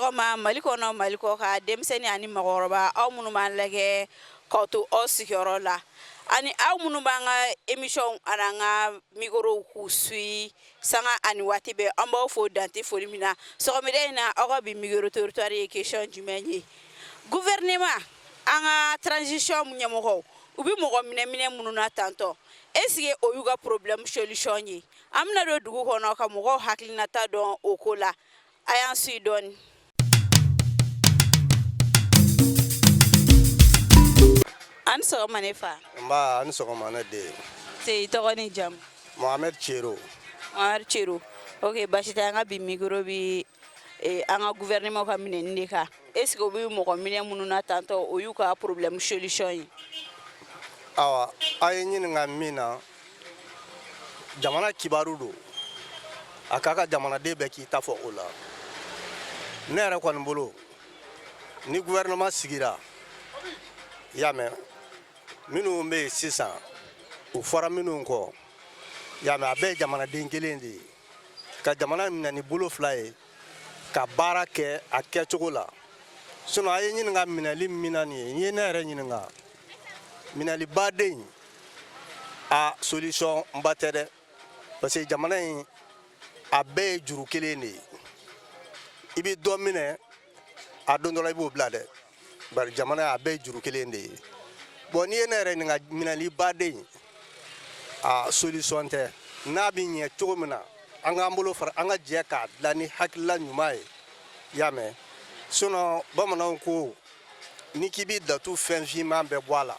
Sɔgɔma Mali kɔnɔ, Mali kɔ kan, denmisɛnnin ani mɔgɔkɔrɔba, aw minnu b'an lajɛ k'aw to aw sigiyɔrɔ la, ani aw minnu b'an ka émission ani an ka microw k'u suit sanga ani waati bɛɛ, an b'aw fo dante foli min na. Sɔgɔmada in na, aw ka bi micro trottoir ye question jumɛn ye? Gouvernement, an ka transition ɲɛmɔgɔw, u bɛ mɔgɔ minɛ minɛ minnu na tantɔ, est ce que o y'u ka problème solution ye? An bɛna don dugu kɔnɔ ka mɔgɔw hakilinata dɔn o ko la. A y'an suit dɔɔni. An ni sɔgɔma ne fa. Nba, a ni sɔgɔma ne den. Se, i tɔgɔ ni jamu? Mohamed Cero. Mohamed Cero, ok, basi tɛ. An ka bi micro bi an ka gouvernement ka minɛni de kan. Est ce que u bɛ mɔgɔ minɛ minnu na tantɔ, o y'u ka problème solution ye? Awa, a ye ɲininka min na, jamana kibaru don, a k'a ka jamanaden bɛɛ k'i ta fɔ o la. Ne yɛrɛ kɔni bolo, ni gouvernement sigira, i y'a mɛn, minnu bɛ yen sisan, u fɔra minnu kɔ, i y'a mɛn, a bɛɛ ye jamanaden kelen de ye, ka jamana minɛ ni bolo fila ye, ka baara kɛ a kɛcogo la. Sinon a ye ɲininka minɛli min na nin ye, n'i ye ne yɛrɛ ɲininka, minɛli baden a solution ba tɛ dɛ, parce que jamana in a bɛɛ ye juru kelen de ye. I bɛ dɔ minɛ, a don dɔ la i b'o bila dɛ, bari jamana a bɛɛ ye juru kelen de ye. Bon, n'i ye ne yɛrɛ ɲininka, minɛli baden a solution tɛ. N'a bɛ ɲɛ cogo min na, an k'an bolo fara, an ka jɛ k'a dilan ni hakilila ɲuman ye, i y'a mɛn. Sinon bamananw ko n'i k'i bɛ datu fɛn finman bɛɛ bɔ a la,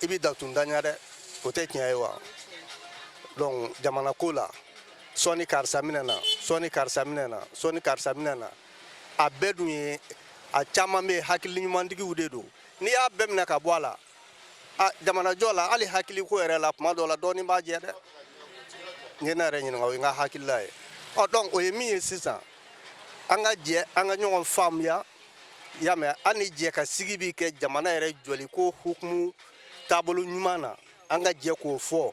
i bɛ datu ntanya dɛ. O tɛ tiɲɛ ye wa? Donc jamana ko la, sɔɔni karisa minɛna, sɔɔni karisa minɛna, sɔɔni karisa minɛna, a bɛɛ dun ye, a caman bɛ hakili ɲumantigiw de don. N'i y'a bɛɛ minɛ ka bɔ a la, a jamanajɔ la, hali hakiliko yɛrɛ la, tuma dɔw la dɔɔnin b'a jɛ dɛ. N ye ne yɛrɛ ɲininka, o ye n ka hakilila ye. Ɔ donc o ye min ye sisan, an ka jɛ, an ka ɲɔgɔn faamuya, i y'a mɛn, hali ni jɛ ka sigi bi kɛ jamana yɛrɛ jɔli ko hukumu taabolo ɲuman na, an ka jɛ k'o fɔ,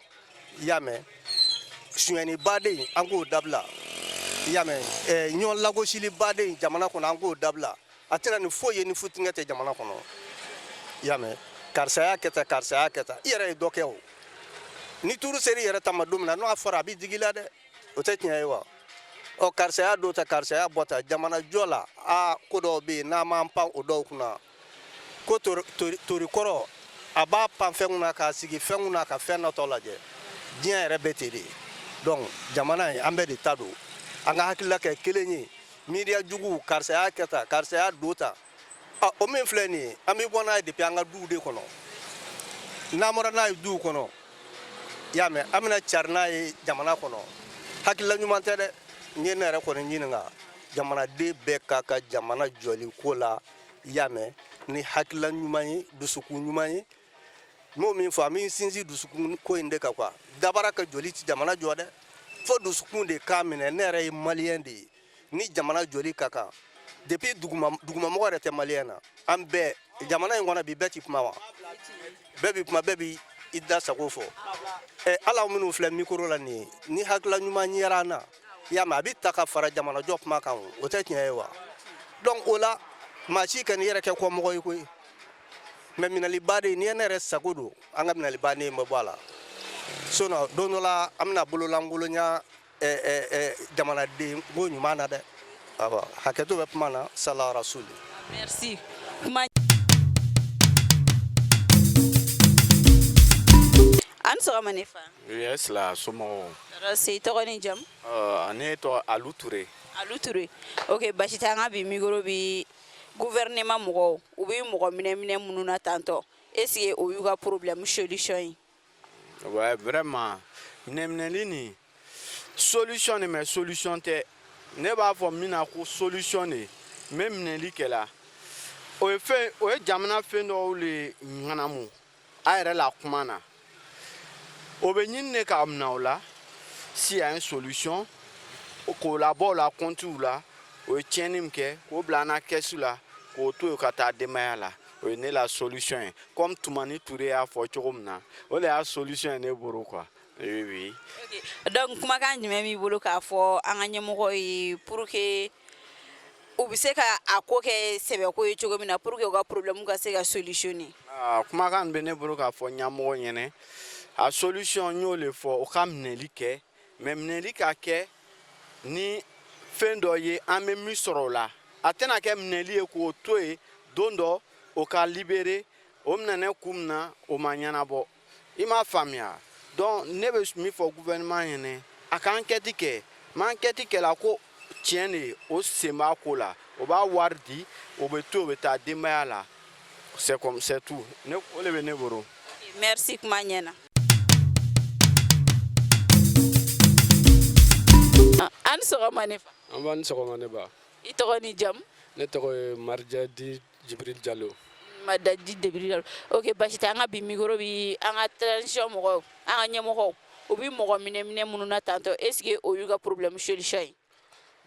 i y'a mɛn. Sonyɛni baden, an k'o dabila, i y'a mɛn. Ɲɔgɔn lagosili baden jamana kɔnɔ, an k'o dabila. A tɛna ni foyi ye ni futinɛ tɛ jamana kɔnɔ, i y'a mɛn. Karisa y'a kɛ tan, karisa y'a kɛ tan, i yɛrɛ ye dɔ kɛ o. Ni turu sera i yɛrɛ ta ma don min na, n'o fɔra, a bɛ digi i la dɛ. O tɛ tiɲɛ ye wa? Ɔ karisa y'a don ta, karisa y'a bɔ ta, jamana jɔ la, aa, ko dɔw bɛ yen, n'an m'an pan o dɔw kunna, ko tori kɔrɔ a b'a pan fɛn kunna k'a sigi fɛn kunna ka fɛn natɔ lajɛ. Diɲɛ yɛrɛ bɛɛ ten de. Donc jamana in, an bɛɛ de ta don, an ka hakilila kɛ kelen ye. Miiriya jugu, karisa y'a kɛ tan, karisa y'a don tan, o min filɛ nin ye, an bɛ bɔ n'a ye depuis an ka duw de kɔnɔ. N'an bɔra n'a ye duw kɔnɔ, i y'a mɛn, an bɛna cari n'a ye jamana kɔnɔ. Hakilila ɲuman tɛ dɛ. N ye ne yɛrɛ kɔni ɲininka, jamanaden bɛɛ ka ka jamana jɔli ko la, i y'a mɛn, ni hakilila ɲuman ye, dusukun ɲuman ye. N b'o min fɔ, an bɛ sinsin dusukun ko in de kan quoi. Dabara ka jɔli ti jamana jɔ dɛ, fo dusukun de k'a minɛ. Ne yɛrɛ ye maliyɛn de ye, ni jamana jɔli ka kan, depuis dugumamɔgɔ yɛrɛ tɛ maliyɛn na. An bɛɛ jamana in kɔnɔ bi, bɛɛ ti kuma wa? Bɛɛ bi kuma, bɛɛ bi i da sago fɔ. Ɛ, ala minnu filɛ micro la nin ye, ni hakilila ɲuman yɛrɛ an na, i y'a mɛn, a bɛ ta ka fara jamanajɔ kuma kan. O tɛ tiɲɛ ye wa? Donc o la, maa si kan'i yɛrɛ kɛ kɔmɔgɔ ye koyi. Mais minɛliba de, n'i ye ne yɛrɛ sago don, an ka minɛliba ne bɛ bɔ a la. Sinon don dɔ la, an bɛna bololankolonya jamanaden ko ɲuman na dɛ. Awa, hakɛto bɛ kuma na. Sala rasuli. Merci. Kuma an sɔgɔma ne fa. Yes la, somɔgɔw? Tɔɔrɔ se. I tɔgɔ ni jamu? Ne tɔgɔ Alu Ture. Alu Ture, ok, basi tɛ. An ka bi micro bi gouvernement mɔgɔw, u bɛ mɔgɔ minɛ minɛ minnu na tantɔ, est ce que o y'u ka problème solution ye? Ouais, vraiment, minɛminɛli nin solution de, mais solution tɛ. Ne b'a fɔ min na ko solution de n bɛ minɛli kɛ la, o ye fɛn, o ye jamana fɛn dɔw le ɲanamu a yɛrɛ la kuma na. O bɛ ɲini de k'a minɛ o la. S'il y a une solution, k'o labɔ o la compte la, o ye tiɲɛni min kɛ, k'o bila an na kɛsu la, k'o to yen ka taa denbaya la, o ye ne la solution ye. Comme Tumani Ture y'a fɔ cogo min na, o de y'a solution ye ne bolo quoi. Oui. Ok, donc kumakan jumɛn b'i bolo k'a fɔ an ka ɲɛmɔgɔ ye pour que u bɛ se ka a ko kɛ sɛbɛko ye cogo min na pour que u ka problème ka se ka solutionner? Kumakan bɛ ne bolo k'a fɔ ɲɛmɔgɔ ɲɛnɛ, a solution n y'o le fɔ, o ka minɛli kɛ, mais minɛli ka kɛ ni fɛn dɔ ye an bɛ min sɔrɔ o la. A tɛna kɛ minɛli ye k'o to yen, don dɔ o ka libérer, o minɛnɛ kun min na, o ma ɲɛnabɔ. I m'a faamuya? Donc ne bɛ min fɔ gouvernement ɲɛnɛ, a ka enquête kɛ. Ma enquête kɛla ko tiɲɛ de, o sen b'a ko la, o b'a wari di, o bɛ to, o bɛ taa denbaya la. C'est comme, c'est tout. Ne o de bɛ ne bolo. Merci, kuma ɲɛna. An ni sɔgɔma, ne fa. An b'a ni sɔgɔma, ne ba. I tɔgɔ ni jamu? Ne tɔgɔ ye Marijadi Jibril Jalo. Madadi Jibril Jalo, ok, basi tɛ. An ka bi micro bi an ka transition mɔgɔw, an ka ɲɛmɔgɔw, u bi mɔgɔ minɛ minɛ minnu na tantɔ, est ce que o y'u ka problème solution ye?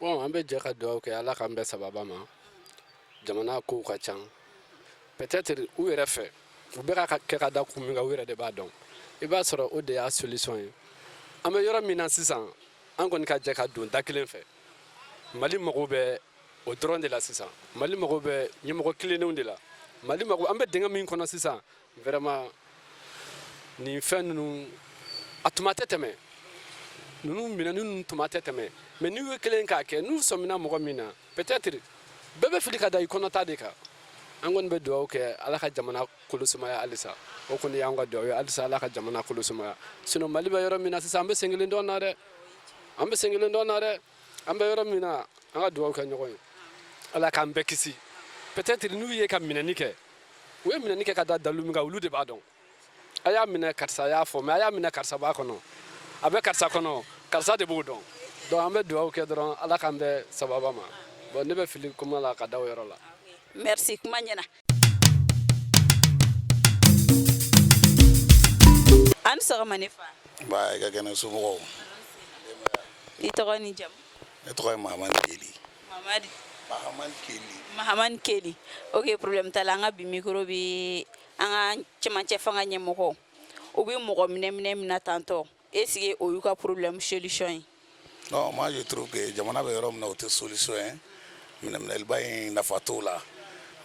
Bon, an bɛ jɛ ka dugawu kɛ, Ala k'an bɛɛ sababa ma. Jamana kow ka ca. Peut-être u yɛrɛ fɛ, u bɛ ka kɛ ka da kun min kan, u yɛrɛ de b'a dɔn. I b'a sɔrɔ o de y'a solution ye. An bɛ yɔrɔ min na sisan, an kɔni ka jɛ ka don da kelen fɛ. Mali mago bɛ o dɔrɔn de la sisan. Mali mago bɛ ɲɛmɔgɔ tilennenw de la. Mali mago, an bɛ dingɛ min kɔnɔ sisan, vraiment, nin fɛn ninnu a tuma tɛ tɛmɛ, ninnu minɛni ninnu tuma tɛ tɛmɛ. Mais n'u ye kelen k'a kɛ, n'u sɔmina mɔgɔ min na, peut-être bɛɛ bɛ fili ka da i kɔnɔta de kan. An kɔni bɛ dugawu kɛ, Ala ka jamana kolo sumaya halisa. O kɔni y'an ka dugawu ye halisa, Ala ka jamana kolo sumaya. Sinon Mali bɛ yɔrɔ min na sisan, an bɛ sen kelen dɔn na dɛ, an bɛ sen kelen dɔn na dɛ. An bɛ yɔrɔ min na, an ka dugawu kɛ ɲɔgɔn ye, Ala k'an bɛɛ kisi. Peut-être n'u ye ka minɛni kɛ, u ye minɛni kɛ ka da dalu min kan, olu de b'a dɔn. A y'a minɛ, karisa y'a fɔ, mais a y'a minɛ, karisa b'a kɔnɔ, a bɛ karisa kɔnɔ, karisa de b'o dɔn. Donc an bɛ dugawu kɛ dɔrɔn, Ala k'an bɛɛ sababa ma. Bon, ne bɛ fili kuma la ka da o yɔrɔ la. Merci, kuma ɲɛna. An ni sɔgɔma, ne fa. Ba, i ka kɛnɛ? Somɔgɔw? I tɔgɔ ni jamu? Ne tɔgɔ ye Mahamani Keli. Mamadi? Mahamani Keli. Mahamani Keli, ok, problème t'a la. An ka bi micro bi an ka cɛmancɛ fanga ɲɛmɔgɔ, u bɛ mɔgɔ minɛ minɛ min na tantɔ, est ce que o y'u ka problème solution ye? Non, moi je trouve que jamana bɛ yɔrɔ min na, o tɛ solution ye. Minɛminɛliba in, nafa t'o la.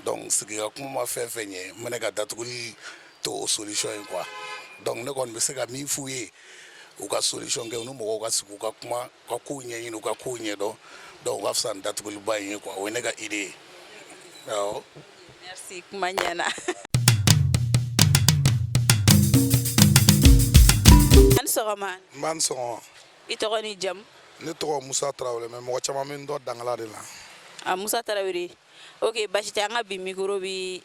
Donc sigi ka kuma ma fɛn fɛn ɲɛ, minɛ ka datuguli to o solution ye quoi. Donc ne kɔni bɛ se ka min f'u ye, u ka solution kɛ, u ni mɔgɔw ka sigi, u ka kuma, u ka kow ɲɛɲini, u ka kow ɲɛdɔn. Donc u ka fisa ni datuguliba in ye quoi. O ye ne ka idée ye, awɔ. Merci, kuma ɲɛna. An ni sɔgɔma. N b'a ni sɔgɔma. I tɔgɔ ni jamu? Ne tɔgɔ Musa Tarawele, mais mɔgɔ caman bɛ n dɔn Dangala de la. A Musa Tarawele, ok, basi tɛ. An ka bi micro bi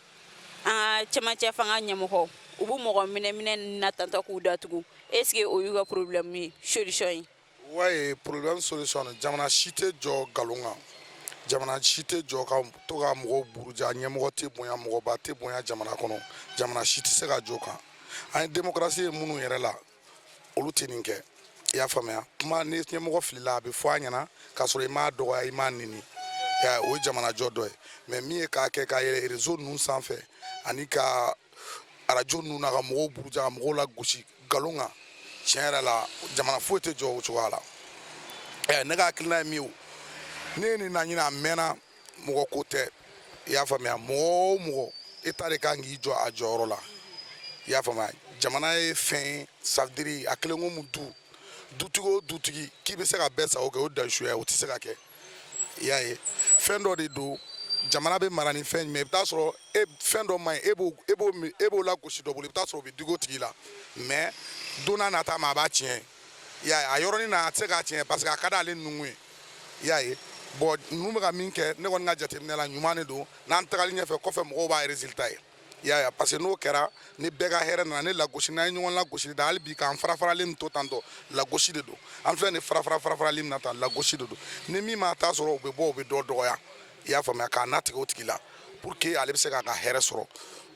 an ka cɛmancɛ fanga ɲɛmɔgɔ, u bɛ mɔgɔ minɛ minɛ na tantɔ k'u datugu, est ce que o y'u ka problème ye, solution ye? Ouais, problème solution, jamana si tɛ jɔ nkalon kan, jamana si tɛ jɔ ka to ka mɔgɔw buruja. Ɲɛmɔgɔ tɛ bonya, mɔgɔba tɛ bonya jamana kɔnɔ, jamana si tɛ se ka jɔ kan. An ye démocratie ye minnu yɛrɛ la, olu tɛ nin kɛ. I y'a faamuya? Kuma ni ɲɛmɔgɔ filila, a bɛ fɔ a ɲɛna k'a sɔrɔ i m'a dɔgɔya, i m'a nini. O ye jamana jɔ dɔ ye. Mais min ye k'a kɛ ka yɛlɛ réseau ninnu sanfɛ ani ka arajo ninnu na ka mɔgɔw buruja, ka mɔgɔw lagosi nkalon kan, tiɲɛ yɛrɛ la, jamana foyi tɛ jɔ o cogoya la. Ne ka hakilina ye min ye, o ne ye nin laɲini a mɛnna, mɔgɔ ko tɛ. I y'a faamuya? Mɔgɔ o mɔgɔ, État de kan k'i jɔ a jɔyɔrɔ la. I y'a faamuya? Jamana ye fɛn ye, ça veut dire a kelen ko mun du, dutigi o dutigi k'i bɛ se ka bɛɛ sago kɛ, o dasuya, o tɛ se ka kɛ. I y'a ye, fɛn dɔ de don, jamana bɛ mara ni fɛn jumɛn? I bɛ taa sɔrɔ e fɛn dɔ man ɲi, e b'o lagosi dɔ bolo, i bɛ taa sɔrɔ o bɛ digi o tigi la, mais don n'a nata ma, a b'a tiɲɛ. I y'a ye, a yɔrɔnin na, a tɛ se k'a tiɲɛ parce que a ka d'ale nukun ye. I y'a ye? Bon, ninnu bɛ ka min kɛ, ne kɔni ka jateminɛ la, ɲuman de don. N'an tagali ɲɛfɛ kɔfɛ, mɔgɔw b'a résultat ye. I y'a ye? Parce que n'o kɛra ni bɛɛ ka hɛrɛ nana, ni lagosi, n'an ye ɲɔgɔn lagosi da hali bi, k'an fara faralen to tan tɔ, lagosi de don. An filɛ nin fara fara fara farali min na tan, lagosi de don. Ni min m'a ta sɔrɔ, u bɛ bɔ, u bɛ dɔ dɔgɔya. I y'a faamuya? K'a natigɛ o tigi la pour que ale bɛ se k'a ka hɛrɛ sɔrɔ.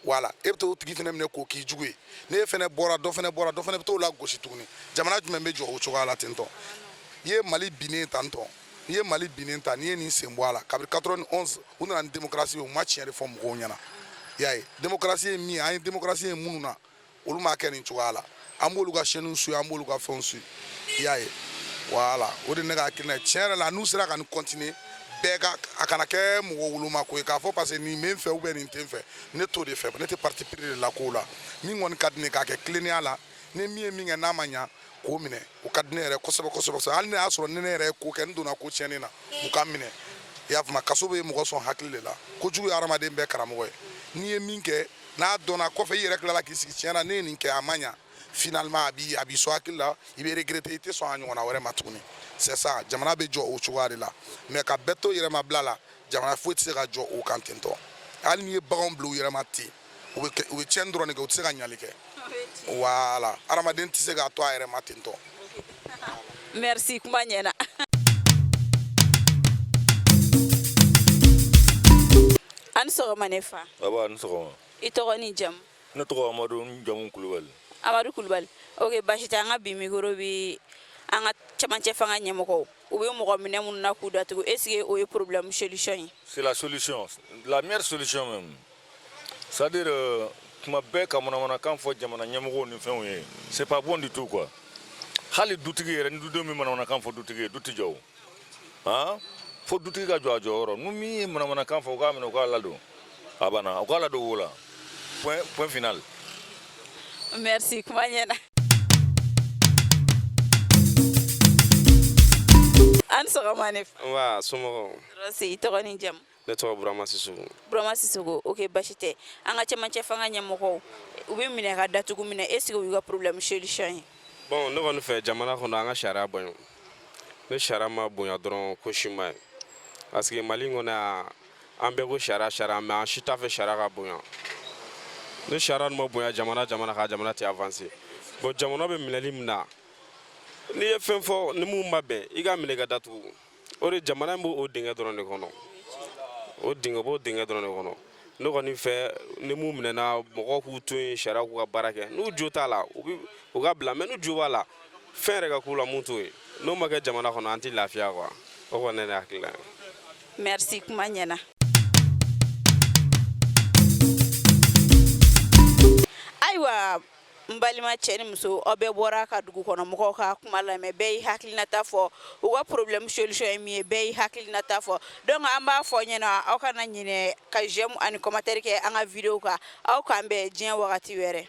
Wala e bɛ t'o tigi fɛnɛ minɛ k'o k'i jugu ye. N'e fɛnɛ bɔra, dɔ fɛnɛ bɔra, dɔ fɛnɛ bɛ t'o lagosi tuguni. Jamana jumɛn bɛ jɔ o cogoya la ten tɔ? I ye Mali binnen tan tɔ, n'i ye Mali binnen ta, n'i ye nin sen bɔ a la, kabini 91 u nana ni démocratie ye, u ma tiɲɛ de fɔ mɔgɔw ɲɛna. I y'a ye, démocratie ye min ye, an ye démocratie ye minnu na, olu m'a kɛ nin cogoya la. An b'olu ka chaîne suit, an b'olu ka fɛnw suit. I y'a ye? Voilà, o de ne ka hakilina ye. Tiɲɛ yɛrɛ la, n'u sera ka nin continuer, Bɛɛ ka a kana kɛ mɔgɔ woloma ko ye k'a fɔ parce que nin bɛ n fɛ ou bien nin tɛ n fɛ. Ne t'o de fɛ, ne tɛ parti pris de la kow la. Min kɔni ka di ne k'a kɛ tilennenya la, ni min ye min kɛ n'a ma ɲa, k'o minɛ, o ka di ne yɛrɛ kosɛbɛ kosɛbɛ kosɛbɛ. Hali ne y'a sɔrɔ ni ne yɛrɛ ye ko kɛ, n donna ko tiɲɛni na, u ka minɛ. I y'a faamu, kaso bɛ mɔgɔ sɔn hakili de la. Kojugu ye hadamaden bɛɛ karamɔgɔ ye. N'i ye min kɛ n'a dɔnna kɔfɛ, i yɛrɛ tilala k'i sigi, tiɲɛ na ne ye nin kɛ, a ma ɲa, finalement a b'i sɔn hakili la, i bɛ regretter, i tɛ sɔn a ɲɔgɔnna wɛrɛ ma tuguni. C'est ça, jamana bɛ jɔ o cogoya de la. Mais ka bɛɛ to yɛrɛmabila la, jamana foyi tɛ se ka jɔ o kan ten tɔ. Hali n'i ye baganw bila u yɛrɛma ten, u bɛ u bɛ tiɲɛni dɔrɔn de kɛ, u tɛ se ka ɲali kɛ. Voilà, hadamaden tɛ se k'a to a yɛrɛ ma ten tɔ. Merci, kuma ɲɛna. A ni sɔgɔma, ne fa. Aba, ni sɔgɔma. I tɔgɔ ni jamu? Ne tɔgɔ Amadu, n jamu Kulubali. Amadu Kulubali, ok, basi tɛ. An ka bi micro bi an ka cɛmancɛ fanga ɲɛmɔgɔw, u bɛ mɔgɔ minɛ minnu na k'u datugu, est ce que o ye problème solution ye? C'est la solution, la meilleure solution même. C'est à dire tuma bɛɛ ka manamanakan fɔ jamana ɲɛmɔgɔw ni fɛnw ye, c'est pas bon du tout quoi. Hali dutigi yɛrɛ, ni dudenw bɛ manamanakan fɔ dutigi ye, du tɛ jɔ o. Han, fo dutigi ka jɔ a jɔyɔrɔ. Ni min ye manamanakan fɔ, u k'a minɛ, u k'a ladon, a banna, u k'a ladon wo la, point, point final. Merci, kuma ɲɛna. An ni sɔgɔma, ne fa. Nba, somɔgɔw? Tɔɔrɔ si. I tɔgɔ ni jamu? Ne tɔgɔ Burama Sisoko. Burama Sisoko, ok, basi tɛ. An ka cɛmancɛ fanga ɲɛmɔgɔw, u bɛ minɛ ka datugu minɛ, est ce que u y'u ka problème solution ye? Bon, ne kɔni fɛ, jamana kɔnɔ, an ka sariya bonya. Ni sariya ma bonya dɔrɔn, ko si ma ye, parce que Mali in kɔnɔ yan, an bɛɛ ko sariya, sariya, mais an si t'a fɛ sariya ka bonya. Ni sariya ma bonya jamana, jamana ka jamana tɛ avancer. Bon, jamana bɛ minɛli min na, n'i ye fɛn fɔ ni mun ma bɛn, i ka minɛ ka datugu. O de jamana in b'o dingɛ dɔrɔn de kɔnɔ, o dingɛ b'o dingɛ dɔrɔn de kɔnɔ. Ne kɔni fɛ, ni mun minɛna, mɔgɔw k'u to yen, sariya k'u ka baara kɛ. N'u jo t'a la, u bɛ u ka bila, mais n'u jo b'a la, fɛn yɛrɛ ka k'u la mun t'o ye. N'o ma kɛ jamana kɔnɔ, an tɛ lafiya quoi. O kɔni ne hakilina ye. Merci, kuma ɲɛna. Ayiwa, n balima cɛ ni muso, aw bɛɛ bɔra ka dugu kɔnɔ mɔgɔw ka kuma lamɛn. Bɛɛ y'i hakilinata fɔ, u ka problème solution ye min ye, bɛɛ y'i hakilinata fɔ. Donc an b'a fɔ ɲɛna, aw kana ɲinɛ ka j'aime ani commentaire kɛ an ka vidéo kan. Aw k'an bɛn diɲɛ wagati wɛrɛ.